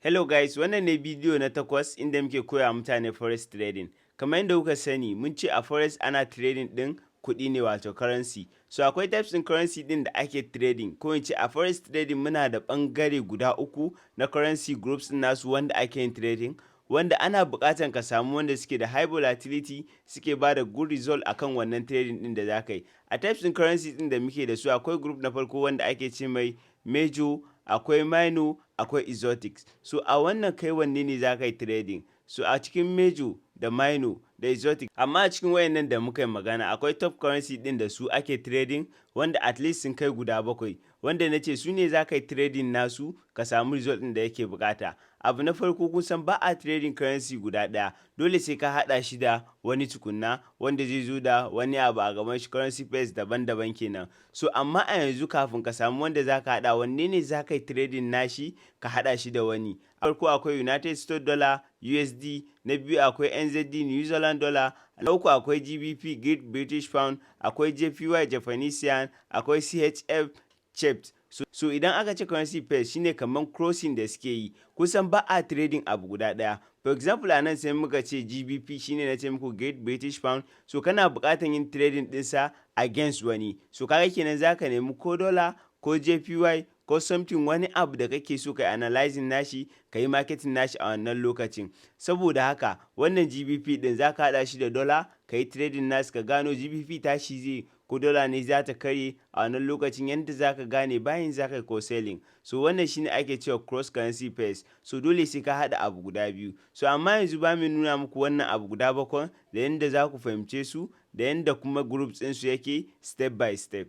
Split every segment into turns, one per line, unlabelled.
Hello guys, wannan ne bidiyo na 8 inda muke koya mutane forex trading. Kamar yadda kuka sani, mun ce a forex ana trading ɗin kuɗi ne, wato currency. So akwai types ɗin currency ɗin da ake trading, ko in ce a forex trading muna da ɓangare guda uku na currency groups ɗin nasu wanda ake yin trading. Wanda ana buƙatan ka samu wanda suke da high volatility, suke ba da good result akan wannan trading ɗin da za ka yi. A types ɗin currency ɗin da muke da su, akwai group na farko wanda ake ce mai major, akwai minor, akwai exotics. So a wannan kai wanne ne za ka yi trading? So a cikin major da minor da exotic. Amma a cikin wayannan da muka yi magana, akwai top currency ɗin da su ake trading, wanda at least sun kai guda bakwai, wanda na ce su ne za ka yi trading nasu ka samu result ɗin da yake bukata. Abu na farko, kun san ba a trading currency guda ɗaya, dole sai ka haɗa shi da wani tukunna wanda zai zo da wani abu a gaban shi, currency pairs daban-daban kenan. So amma a yanzu, kafin ka samu wanda za ka haɗa, wanne ne za ka yi trading nashi ka haɗa shi da wani? Farko akwai United States Dollar, USD, na biyu akwai NZD, New Zealand Dollar, na uku akwai GBP, Great British Pound, akwai JPY, Japanese Yen, akwai CHF, CHF. So idan aka ce currency pairs, shine kaman crossing da suke yi. Kusan ba a trading abu guda ɗaya. For example, a nan sai muka ce GBP, shine na ce muku Great British Pound. So kana buƙatan yin trading ɗinsa against wani. So kaga kenan za ka nemi ko dollar ko JPY ko something, wani abu da kake so ka yi analyzing nashi, ka yi marketing nashi a wannan lokacin. Saboda haka wannan GBP ɗin za ka haɗa shi da dollar ka yi trading nasu, ka gano GBP tashi zai ko dollar ne za ta karye a wannan lokacin, yanda za ka gane buying za ka yi ko selling. So wannan shine ake cewa cross currency pairs. So dole sai ka haɗa abu guda biyu. So amma yanzu ba mu nuna muku wannan abu guda bakwai da yanda za ku fahimce su da yanda kuma groups ɗinsu yake step by step.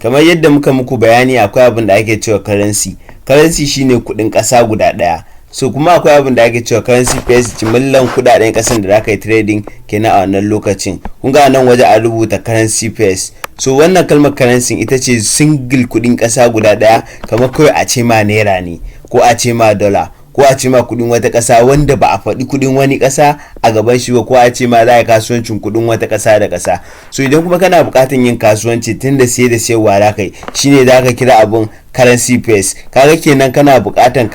Kamar yadda muka muku bayani, akwai abin da ake cewa currency. Currency shine kuɗin ƙasa guda ɗaya. So kuma akwai abin da ake cewa currency pairs, jimillan kuɗaɗen ƙasan da zaka yi trading kenan a wannan lokacin. Kun ga nan waje an rubuta currency pairs. So wannan kalmar currency ita ce single kuɗin ƙasa guda ɗaya, kamar kawai a ce ma naira ne, ko a ce ma dollar, ko a ce ma kuɗin wata ƙasa wanda ba a faɗi kuɗin wani ƙasa a gaban shi ba, ko a ce ma za a kasuwancin kuɗin wata ƙasa da ƙasa. So idan kuma kana buƙatar yin kasuwanci, tun da siye da siyarwa za ka yi, shine za ka kira abun currency pairs. Kaga kenan kana buƙatar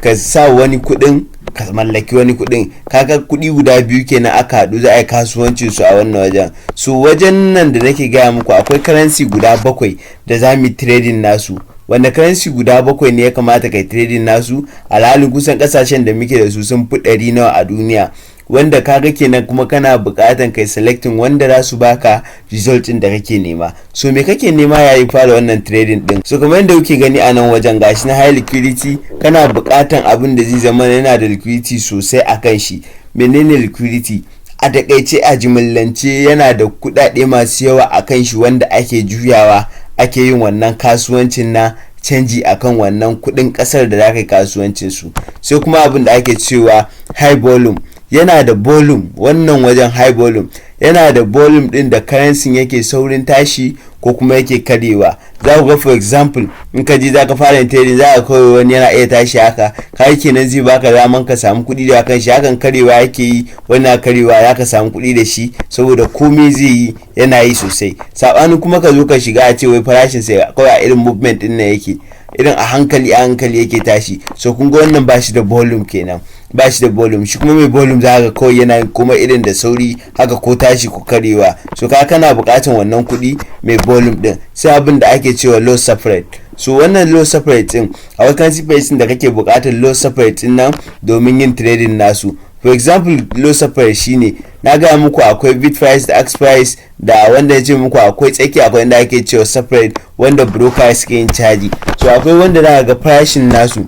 ka sa wani kuɗin, ka mallaki wani kuɗin. Kaga kuɗi guda biyu kenan aka haɗu, za a yi kasuwancin su a wannan wajen. So wajen nan da nake gaya muku, akwai currency guda bakwai da za mu yi trading nasu. Wanda currency guda bakwai ne ya kamata kai trading nasu, alhalin kusan kasashen da muke da su sun fi 100 nawa a duniya, wanda kaga kenan kuma kana buƙatan kai selecting wanda za su baka result din da kake nema. So me kake nema yayin fara wannan trading din? So kamar yadda kuke gani a nan wajen, gashi na high liquidity. Kana buƙatan abin da zai zama yana da liquidity sosai akan shi. Menene liquidity? A takaice, a jimillance, yana da kuɗaɗe masu yawa akan shi wanda ake juyawa, ake yin wannan kasuwancin na canji akan wannan kudin kasar da za ka yi kasuwancin su. Sai kuma abin da ake cewa high volume, yana da volume. Wannan wajen high volume, yana da volume din da currency yake saurin tashi ko kuma yake karyewa. Za ku ga, for example, in ka ji za ka fara trading, za ka kawai wani yana iya tashi haka, kai kenan zai baka daman ka samu kuɗi da kan shi. Hakan karyewa yake yi, wannan karyewa za ka samu kuɗi da shi, saboda komai zai yi yana yi sosai. Sabanin kuma ka zo ka shiga, a ce wai farashin sai kawai a irin movement din nan yake, irin a hankali a hankali yake tashi. So kun ga wannan ba shi da volume kenan, ba shi da volume. Shi kuma mai volume, za ka kawai yana kuma irin da sauri haka, ko tashi ko karewa. So ka kana buƙatar wannan kuɗi mai volume din. Sai abin da ake cewa low spread. So wannan low spread din, a currency pairs da kake buƙatar low spread din nan domin yin trading nasu. For example, low spread shine na gaya muku akwai bid price da ask price, da wanda ya ce muku akwai tsaki, akwai wanda ake cewa spread, wanda broker suke yin caji. So akwai wanda za ga farashin nasu,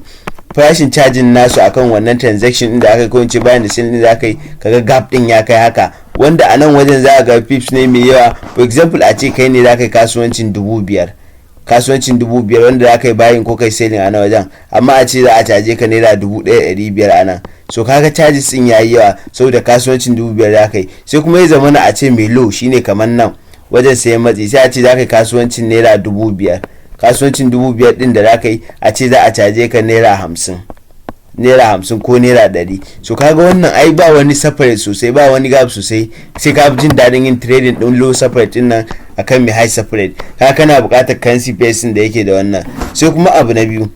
farashin cajin nasu akan wannan transaction din da aka yi, ko in ce bayan da selling din da aka yi, kaga gap din ya kai haka, wanda a nan wajen za ga pips ne mai yawa. For example, a ce kai ne za ka yi kasuwancin 5,000, kasuwancin 5,000 wanda za ka yi buying ko kai selling a nan wajen, amma a ce za a caje ka naira 1,500 a nan. So kaga charges din yayi yawa, saboda kasuwancin 5,000 za ka yi. Sai kuma ya zama a ce mai low shine kamar nan wajen sayan matsi, sai a ce za ka yi kasuwancin naira 5,000. Kasuwancin 5,000 din da za ka yi, a ce za a caje ka naira 50, naira 50 ko naira 100. So kaga wannan ai ba wani spread sosai, ba wani gap sosai. Sai ka jin daɗin yin trading din low spread din nan akan mai high spread. Ka kana buƙatar currency pairs da yake da wannan. Sai kuma abu na biyu,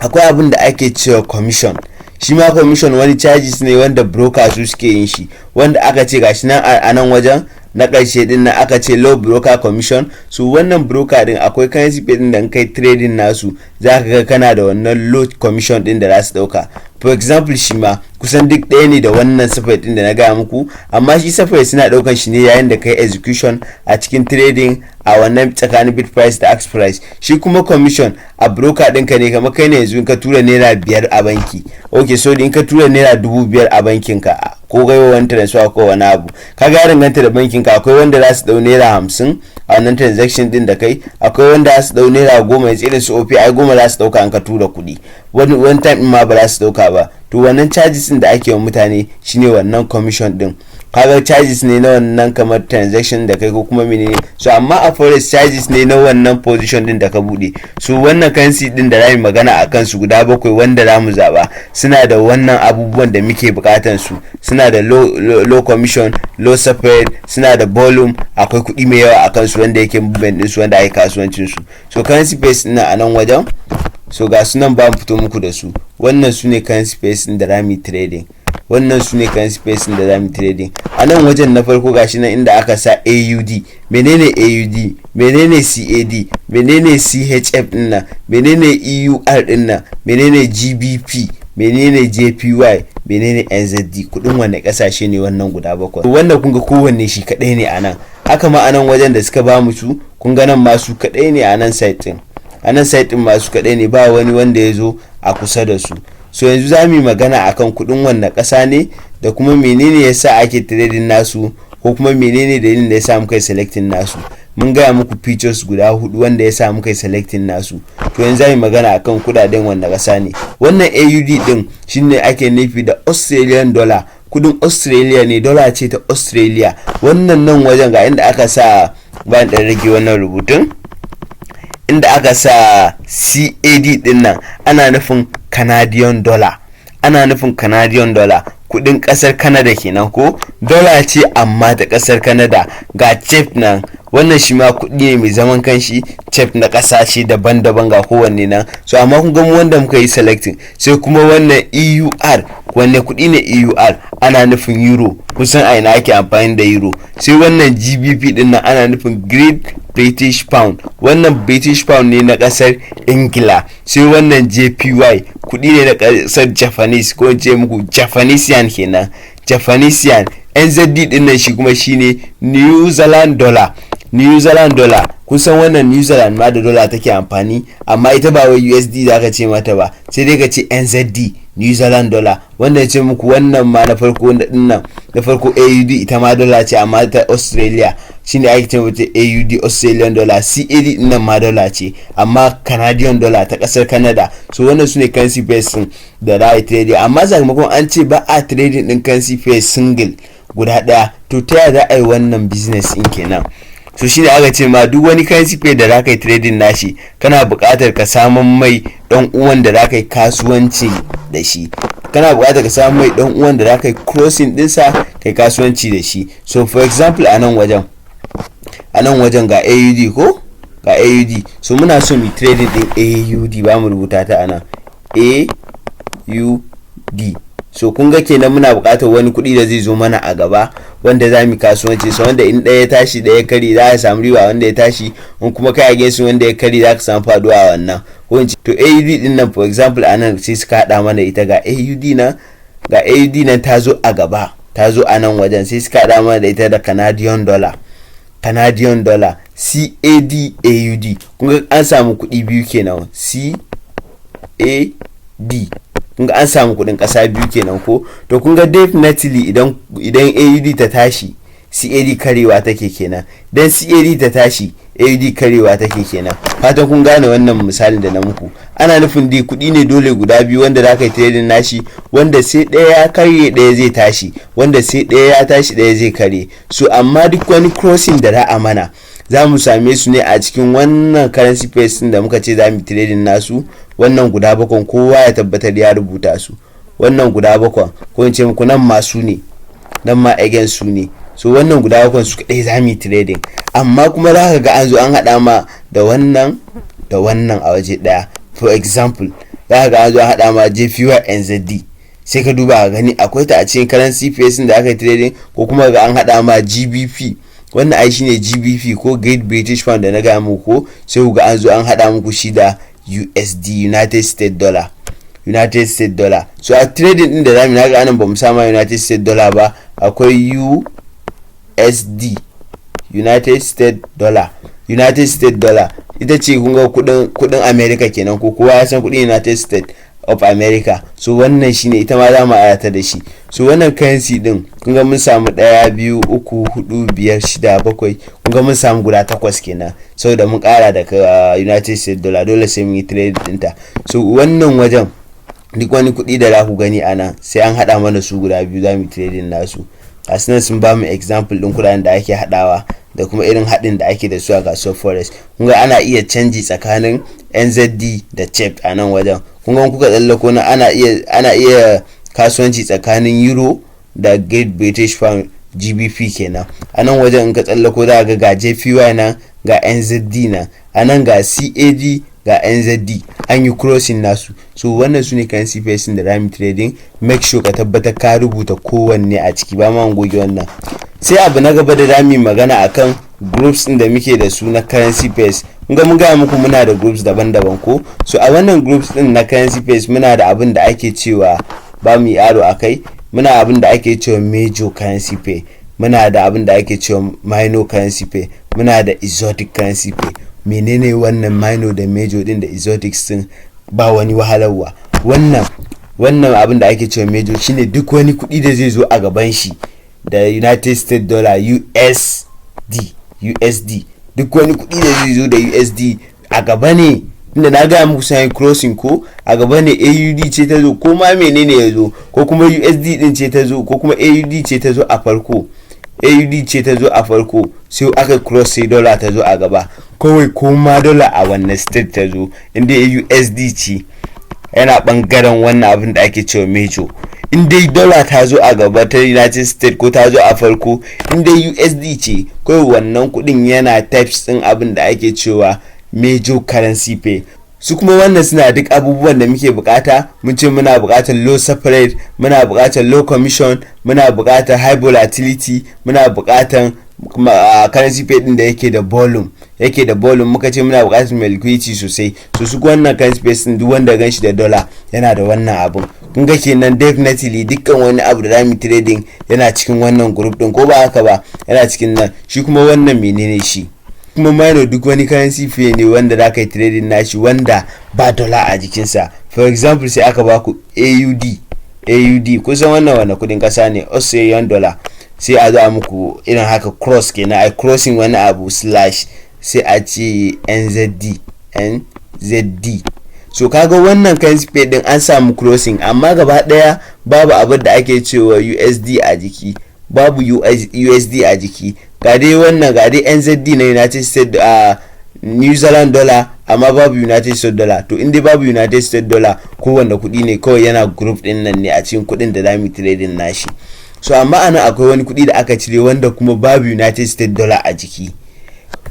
Akwai abin da ake cewa commission. Shi ma commission wani charges ne wanda broker su suke yin shi, wanda aka ce gashi nan a nan wajen na ƙarshe din nan, aka ce low broker commission. So wannan broker din, akwai currency pair din da kai trading nasu, za ka ga kana da wannan low commission din da za su dauka. For example, shi ma kusan duk ɗaya ne da wannan spread din da na gaya muku, amma shi spread suna daukan shi ne yayin da kai execution a cikin trading a wannan tsakanin bid price da ask price. Shi kuma commission a broker ɗinka ne, kamar kai ne yanzu in ka tura ₦5 a banki, ok, so in ka tura ₦5,000 a bankin ka ko kai wani transfer ko wani abu, ka ga danganta da bankin ka. Akwai wanda za su dau ₦50 a wannan transaction din da kai, akwai wanda za su dau ₦10. Yanzu irin su OPay ai 10 za su dauka an ka tura kuɗi. Wani wani time ma ba za su dauka ba. To wannan charges din da ake wa mutane shine wannan commission din. Kaga charges ne na wannan kamar transaction da kai ko kuma menene. So amma a forex, charges ne na wannan position din da ka bude. So wannan currency din da zamu magana a kansu guda bakwai wanda zamu zaba, suna da wannan abubuwan da muke bukatan su. Suna da low commission, low spread, suna da volume, akwai kuɗi mai yawa a kansu wanda yake movement din su, wanda ake kasuwancin su. So currency pairs ina a nan wajen, so ga su nan, ba mu fito muku da su. Wannan su ne currency pairs din da zamu trading. Wannan su ne currency pairs da zamu trading a nan wajen. Na farko, gashi nan inda aka sa AUD. Menene AUD? Menene CAD? Menene CHF din nan? Menene EUR din nan? Menene GBP? Menene JPY? Menene NZD? Kudin wanne kasashe ne wannan guda bakwai? Wannan kun ga kowanne shi kadai ne a nan. Haka ma a nan wajen da suka ba mu su, kun ga nan ma su kadai ne a nan site din. A nan site din ma su kadai ne, ba wani wanda ya zo a kusa da su. So yanzu za mu yi magana akan kudin wanne kasa ne da kuma menene yasa ake trading nasu, ko kuma menene dalilin da yasa muka yi selecting nasu. Mun gaya muku features guda hudu wanda ya sa muka yi selecting nasu. To yanzu za mu magana akan kudaden wanne kasa ne. Wannan AUD din shine ake nufi da Australian dollar, kudin Australia ne, dollar ce ta Australia. Wannan nan wajen, ga inda aka sa, bayan dan rage wannan rubutun, inda aka sa CAD din nan, ana nufin Canadian dollar. Ana nufin Canadian dollar, kudin kasar Canada kenan, ko dollar ce amma ta kasar Canada. Ga CHF nan, wannan shi ma kudi ne mai zaman kanshi, CHF na kasashe daban-daban, ga kowanne nan. So amma kun ga wanda muka yi selecting. Sai kuma wannan EUR. Wanne kudi ne EUR? Ana nufin euro. Kusan a ina ake amfani da euro? Sai wannan GBP din nan, ana nufin Great British Pound. Wannan British Pound ne na kasar Ingila. Sai wannan JPY, kudi ne na kasar Japanese, ko in ce muku Japanese kenan, Japanese. NZD din nan, shi kuma shine New Zealand dollar, New Zealand dollar. Kusan wannan New Zealand ma da dollar take amfani, amma ita ba wai USD za ka ce mata ba, sai dai ka ce NZD, New Zealand dollar. Wanda ya ce muku wannan ma na farko, wanda din nan na farko AUD, ita ma dollar ce amma ta Australia, shine ake ce mata AUD, Australian dollar. CAD din nan ma dollar ce amma Canadian dollar, ta kasar Canada. So wannan su ne currency pairs din da za a yi trading. Amma sakamakon an ce ba a trading din currency pairs single guda daya, to ta yaya za a yi wannan business din kenan? So shine aka ce ma duk wani currency pair da zaka yi trading nashi, kana buƙatar ka samun mai dan uwan da zaka yi kasuwanci da shi. Kana buƙatar ka samu mai dan uwan da zaka yi crossing dinsa kai kasuwanci da shi. So for example, a nan wajen ga AUD, ko ga AUD. So muna so mu trading din AUD, ba mu rubuta ta anan AUD. So kun ga kenan muna buƙatar wani kuɗi da zai zo mana a gaba wanda za mu kasuwanci. So wanda in ɗaya ya tashi, ɗaya kari, za a samu riba wanda ya tashi. In kuma kai against wanda ya kari, za ka samu faduwa a wannan. Ko in to AUD din nan, for example, anan sai suka haɗa mana ita. Ga AUD nan, ga AUD nan ta zo a gaba, ta zo a nan wajen, sai suka haɗa mana da ita da Canadian dollar, Canadian dollar, CAD AUD. Kun ga an samu kuɗi biyu kenan, CAD. Kun ga an samu kuɗin ƙasa biyu kenan ko? To kun ga definitely idan AUD ta tashi, CAD karewa take kenan. Dan CAD ta tashi, AUD karewa take kenan. Fatan kun gane wannan misalin da na muku. Ana nufin dai kuɗi ne dole guda biyu wanda za ka yi trading nashi, wanda sai ɗaya ya karye, ɗaya zai tashi, wanda sai ɗaya ya tashi, ɗaya zai karye. So amma duk wani crossing da za a mana, za mu same su ne a cikin wannan currency pairs da muka ce za mu trading nasu, wannan guda bakwan. Kowa ya tabbatar ya rubuta su, wannan guda bakwan, ko in ce muku nan ma su ne, nan ma again su ne. So wannan guda bakwan su kadai za mu yi trading. Amma kuma za ka ga an zo an haɗa ma da wannan da wannan a waje ɗaya. For example, Za ka ga an zo an haɗa ma JPY NZD, sai ka duba ka gani akwai ta a cikin currency pairs da aka yi trading, ko kuma ga an haɗa ma GBP. Wannan ai shine GBP ko Great British Pound da na gaya muku ko. Sai ku ga an zo an haɗa muku shi da USD, United States Dollar, United States Dollar. So a trading din da zamu na ga anan bamu sama United States Dollar ba. Akwai USD, United States Dollar. United States Dollar ita ce, kun ga kudin America kenan ko. Kowa ya san kudin United States of America. So wannan shine, ita ma za mu ayata da shi. So wannan currency din, kun ga mun samu ɗaya, biyu, uku, hudu, biyar, shida, bakwai. Kun ga mun samu guda takwas kenan, saboda mun kara da United States Dollar, dole sai mun yi trade dinta. So wannan wajen, duk wani kuɗi da za ku gani a nan, sai an haɗa mana su guda biyu za mu yi trading nasu. Gasu nan sun ba mu example ɗin kuɗaɗen da ake haɗawa da kuma irin haɗin da ake da su a kasuwar forex. Kun ga ana iya canji tsakanin NZD da CHF a nan wajen. Kun ga kuka tsallako na, ana iya kasuwanci tsakanin euro da Great British Pound, GBP kenan. A nan wajen in ka tsallako, za ga ga JPY nan, ga NZD nan, a nan ga CAD, ga NZD, an yi crossing nasu. So wannan su ne currency pairs da zamu trading. Make sure ka tabbatar ka rubuta kowanne a ciki. Ba ma goge wannan. Sai abu na gaba da zamu magana akan groups din da muke da su na currency pairs. Kun ga mun gaya muku muna da groups daban-daban ko. So a wannan groups din na currency pairs, muna da abin da ake cewa, ba mu yi aro akai, muna abin da ake cewa major currency pair, muna da abin da ake cewa minor currency pair, muna da exotic currency pair. Menene wannan minor da major din da exotics din? Ba wani wahalarwa. Wannan abin da ake cewa major shine duk wani kuɗi da zai zo a gaban shi da United States Dollar, USD. USD, duk wani kuɗi da zai zo da USD a gaba ne, inda na gaya muku sai crossing ko a gaba ne, AUD ce ta zo ko ma menene ya zo, ko kuma USD din ce ta zo, ko kuma AUD ce ta zo a farko, AUD ce ta zo a farko, sai aka cross, sai dollar ta zo a gaba kawai. Ko ma dollar a wannan state ta zo, inda USD ce, yana bangaren wannan abin da ake cewa major. In dai dollar ta zo a gaba ta United States ko ta zo a farko, in dai USD ce kawai, wannan kudin yana types din abin da ake cewa major currency pair. Su kuma wannan suna duk abubuwan da muke bukata. Mun ce muna bukatar low spread, muna bukatar low commission, muna bukatar high volatility, muna bukatar currency pair din da yake da volume, yake da volume. Muka ce muna bukatar mai liquidity sosai. So su wannan currency pair din, duk wanda ganshi da dollar yana da wannan abun. Kun ga kenan definitely dukkan wani abu da zamu trading yana cikin wannan group din, ko ba haka ba? Yana cikin nan. Shi kuma wannan menene shi kuma? Minor, duk wani currency pair ne wanda za ka yi trading nashi wanda ba dollar a jikinsa. For example, sai aka baku AUD. AUD, kusan wannan wani kudin kasa ne? Australian Dollar. Sai a zo a muku irin haka, cross kenan, ai crossing wani abu slash, sai a ce NZD, NZD. So kaga wannan currency pair din an samu crossing, amma gaba daya babu abin da ake cewa USD a jiki, babu USD a jiki. Ga dai wannan, ga dai NZD na United States, New Zealand Dollar, amma babu United States Dollar. To in dai babu United States Dollar, kowanne kuɗi ne kawai yana group din nan ne a cikin kuɗin da zamu trading nashi. So amma anan akwai wani kuɗi da aka cire wanda kuma babu United States Dollar a jiki,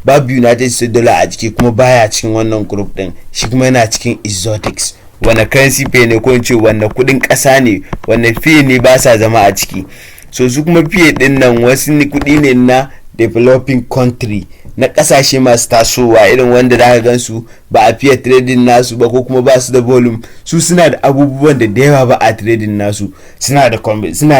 babu United States Dollar a jiki, kuma baya cikin wannan group din. Shi kuma yana cikin exotics. Wane currency pair ne, ko in ce wanne kuɗin ƙasa ne, wanne pair ne ba sa zama a ciki? So su kuma pair din nan wasu kuɗi ne na developing country, na kasashe masu tasowa, irin wanda za ka gansu ba a fiye trading nasu ba, ko kuma ba su da volume. Su suna da abubuwan da da yawa ba a trading nasu. Suna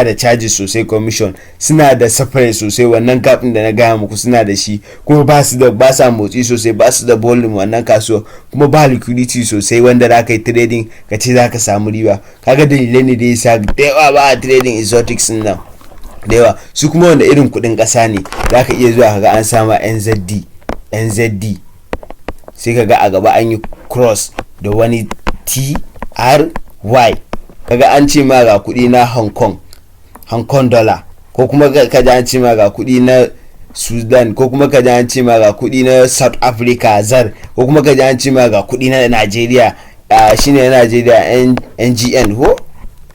da charges sosai, commission, suna da spread sosai, wannan gap da na gaya muku suna da shi. Kuma ba su da, ba sa motsi sosai, ba su da volume wannan kasuwa, kuma ba liquidity sosai wanda za ka yi trading ka ce za ka samu riba. Kaga dalilai ne da yasa da yawa ba a trading exotics nan da yawa. Su kuma wanda irin kudin kasa ne? Za ka iya zuwa kaga an sama NZD, NZD, sai kaga a gaba an yi cross da wani TRY. Kaga an ce ma ga kudi na Hong Kong, Hong Kong dollar, ko kuma ka ji an ce ma ga kudi na Sudan, ko kuma ka ji an ce ma ga kudi na South Africa ZAR, ko kuma ka ji an ce ma ga kudi na Nigeria, shine na Nigeria NGN ko.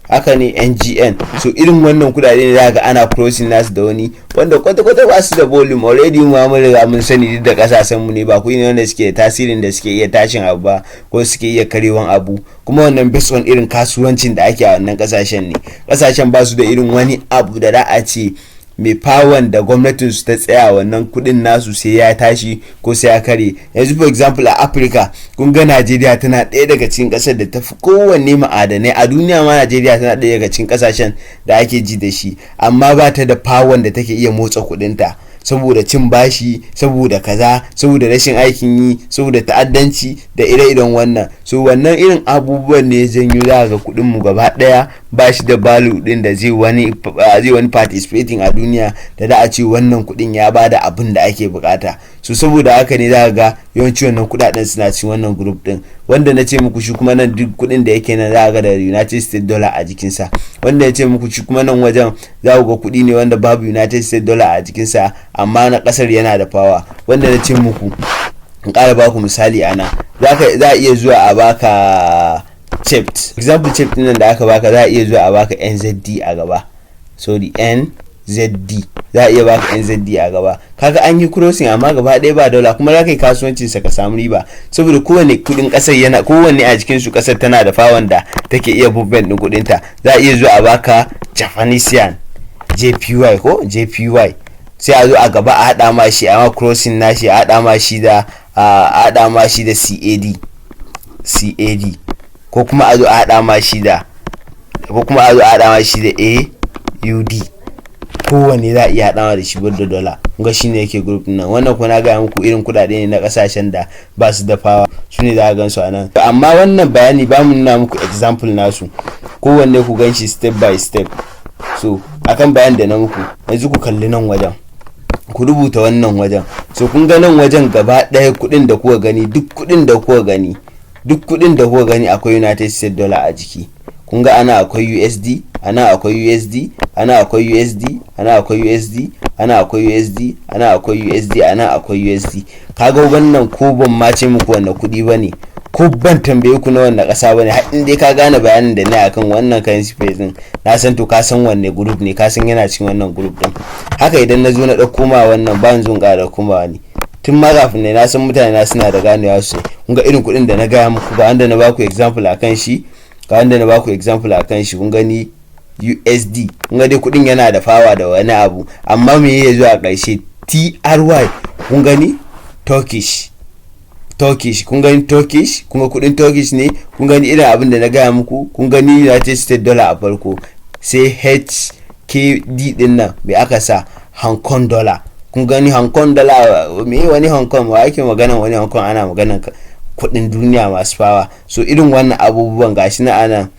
Haka ne, NGN. So irin wannan kudade ne za ga ana crossing nasu da wani wanda kwata-kwata ba su da volume. Already mu mun riga mun sani, duk da kasashen mu ne, ba kuɗi ne wanda suke da tasirin da suke iya tashin abu ba ko suke iya karewan abu. Kuma wannan based on irin kasuwancin da ake a wannan kasashen ne. Kasashen ba su da irin wani abu da za a ce mai power da gwamnatin su ta tsaya wannan kudin nasu sai ya tashi ko sai ya kare. Yanzu, for example, a Africa, kun ga Najeriya tana ɗaya daga cikin ƙasar da ta fi kowanne ma'adanai a duniya ma. Najeriya tana ɗaya daga cikin ƙasashen da ake ji da shi, amma ba ta da power da take iya motsa kudinta saboda cin bashi, saboda kaza, saboda rashin aikin yi, saboda ta'addanci da ire-iren wannan. So wannan irin abubuwan ne janyo za ga kudin mu gaba daya ba shi da value din da zai wani participating a duniya da za a ce wannan kudin ya bada abin da ake bukata. So saboda haka ne za ga yawanci wannan kudaden suna cikin wannan group din wanda na ce muku. Shi kuma nan, duk kudin da yake nan za ga da United States dollar a jikinsa. Wanda ya ce muku shi kuma nan wajen, za ku ga kudi ne wanda babu United States dollar a jikinsa, amma na kasar yana da power. Wanda na ce muku, in ƙara baku misali, ana za a iya zuwa a baka CHF. Example, CHF nan da aka baka, za a iya zuwa a baka NZD a gaba, sorry, NZD. Za a iya baka NZD a gaba. Kaga an yi crossing, amma gaba ɗaya ba dollar, kuma za ka yi kasuwancin sa ka samu riba, saboda kowane kudin kasar yana, kowanne a cikin su kasar tana da power da take iya movement din kudin ta. Za a iya zuwa a baka Japanese yen, JPY ko JPY, sai a zo a gaba a haɗa ma shi, a ma crossing nashi, a haɗa ma shi da a haɗa ma shi da CAD CAD, ko kuma a zo a haɗa ma shi da ko kuma a zo a haɗa ma shi da AUD. Kowanne za a iya haɗawa da shi da dollar. Kun ga shine yake group nan. Wannan kuma na gaya muku irin kuɗaɗe ne na ƙasashen da ba su da power, su ne za a gan su a nan. Amma wannan bayani ba mu nuna muku example nasu, kowanne ku gan shi step by step. So akan bayan da na muku yanzu, ku kalli nan wajen, ku rubuta wannan wajen. So kun ga nan wajen gaba ɗaya, kuɗin da kuka gani, duk kuɗin da kuka gani, duk kuɗin da kuka gani akwai United States dollar a jiki. Kun ga ana akwai USD, ana akwai USD, ana akwai USD, ana akwai USD, ana akwai USD, ana akwai USD, ana akwai USD. Kaga wannan, ko ban ma ce muku wannan kuɗi bane, ko ban tambaye ku na wannan ƙasa bane, har in dai ka gane bayanin da na akan wannan currency pairs din, na san to ka san wanne group ne, ka san yana cikin wannan group din. Haka idan na zo na ɗauko ma wannan, ba zo in ƙara komawa ne tun ma kafin ne, na san mutane na suna da ganewa sosai. Kun ga irin kuɗin da na gaya muku, ga wanda na baku example akan shi, ga wanda na baku example akan shi. Kun gani USD, kun ga dai kuɗin yana da power da wani abu, amma me ya zo a ƙarshe? TRY. Kun gani Turkish, Turkish, kun gani Turkish, kun ga kudin Turkish ne. Kun gani irin abin da na gaya muku. Kun gani United States dollar a farko, sai HKD din nan mai aka sa? Hong Kong dollar. Kun gani Hong Kong dollar. Me wani Hong Kong? Wa ake magana wani Hong Kong? Ana maganan kudin duniya masu power. So irin wannan abubuwan gashi na ana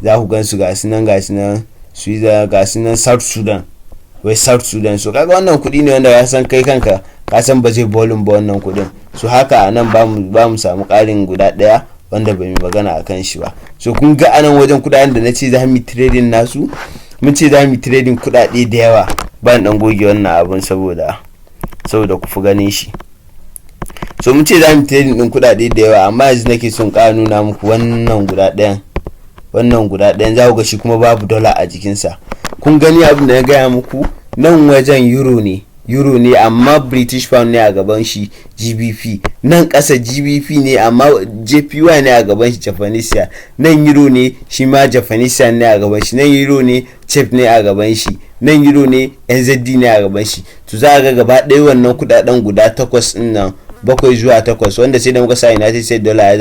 za ku gansu, gashi nan, gashi nan Switzerland, gashi nan South Sudan, wai South Sudan. So kaga wannan kudi ne wanda ka san kai kanka ka san ba zai volume ba wannan kudin. So haka nan ba mu samu karin guda daya wanda bai mu magana akan shi ba. So kun ga anan wajen kudaden da na ce za mu trading nasu, mun ce za mu trading kudade da yawa. Ban dan goge wannan abun saboda ku fi ganin shi. So mun ce za mu trading din kudade da yawa, amma yanzu nake son ƙara nuna muku wannan guda ɗayan. Wannan guda ɗayan za ku ga shi kuma babu dollar a jikinsa. Kun gani abin da na gaya muku, nan wajen euro ne, euro ne, amma British pound ne a gaban shi, GBP. Nan ƙasa GBP ne, amma JPY ne a gaban shi, Japanese yen. Nan euro ne, shi ma Japanese yen ne a gaban shi. Nan euro ne, CHF ne a gaban shi. Nan euro ne, NZD ne a gaban shi. To za a ga gaba ɗaya wannan kudaden guda takwas ɗin nan, bakwai zuwa takwas, wanda sai da muka sa United States dollar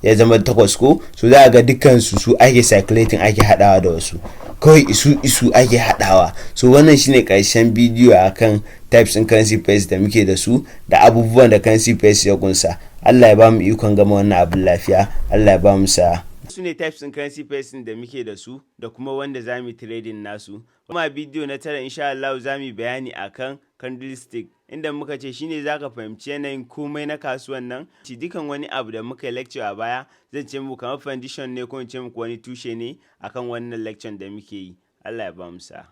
ya zama takwas ko. So za a ga dukkan su su ake circulating, ake hadawa da wasu, kawai isu isu ake hadawa. So wannan shine karshen bidiyo akan types in currency pairs da muke da su da abubuwan da currency pairs ya kunsa. Allah ya ba mu ikon gama wannan abin lafiya. Allah ya ba mu sa'a.
Su ne types in currency pairs da muke da su da kuma wanda za mu trading nasu. Kuma bidiyo na tara, insha Allah, za mu bayani akan candlestick, inda muka ce shine zaka fahimci yanayin komai na kasuwan nan ci. Dukan wani abu da muka yi lecture a baya, zan ce muku kamar foundation ne, ko in ce muku wani tushe ne akan wannan lecture da muke yi. Allah ya ba mu sa'a.